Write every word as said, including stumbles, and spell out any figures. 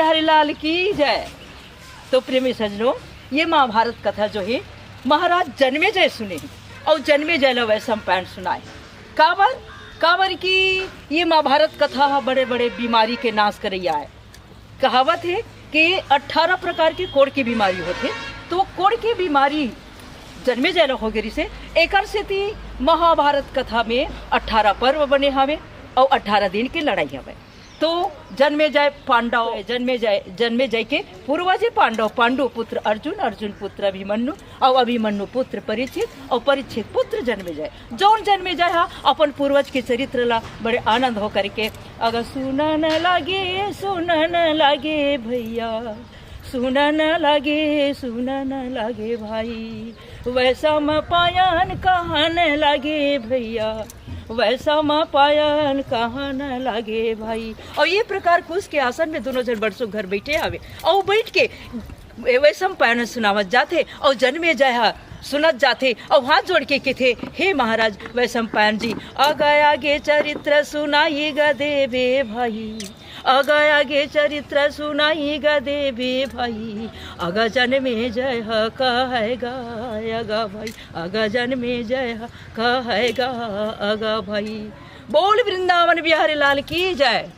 हरे लाल की जय। तो प्रेमी सज्जनों, ये महाभारत कथा जो है, महाराज जन्मेजय सुने हे अउ जन्मेजय ल वैशंपायन सुनाए। काबर? काबर कि ये महाभारत कथा ह बड़े बड़े बीमारी के नाश करइया आय। कहावत हे कि अट्ठारह प्रकार के कोढ़ के बीमारी होथे, तो कोढ़ के बीमारी जन्मेजय ल होगे रिहिसे। एकर सेती महाभारत कथा में अट्ठारह पर्व बने हावे अउ अट्ठारह दिन के लड़ाई हवय। तो जन्मेजय पांडव, जन्मेजय, जन्मेजय के पूर्वज पांडव, पांडु पुत्र अर्जुन, अर्जुन पुत्र अभिमन्यु, अउ अभिमन्यु पुत्र परीक्षित, अउ परीक्षित पुत्र जन्मेजय। जौन जन्मेजय हा अपन पूर्वज के चरित्र ला बड़े आनंद हो करके, अगर सुनन लागे, सुनन लागे भैया, सुनन लागे, सुनन लागे भाई, वैशंपायन कहन लागे भैया, वैशंपायन कहन लागे भाई। अउ ये प्रकार कुश के आसन में दोनों झन बड़ सुघर बइठे हावे, अउ बइठ के वैशंपायन सुनावत जाथे, अउ जन्मेजय हा सुनत जाथे, अउ हाथ जोड़ के कथे, हे महाराज वैशंपायन जी, आगे आगे चरित्र सुनाई ग देबे भाई, आगे आगे चरित्र सुनाई ग देबे भाई, अगा जन्मेजय ह कहय गा, अगा भाई, अगा जन्मेजय ह कहय गा, अगा भाई। बोल वृंदावन बिहारी लाल की जय।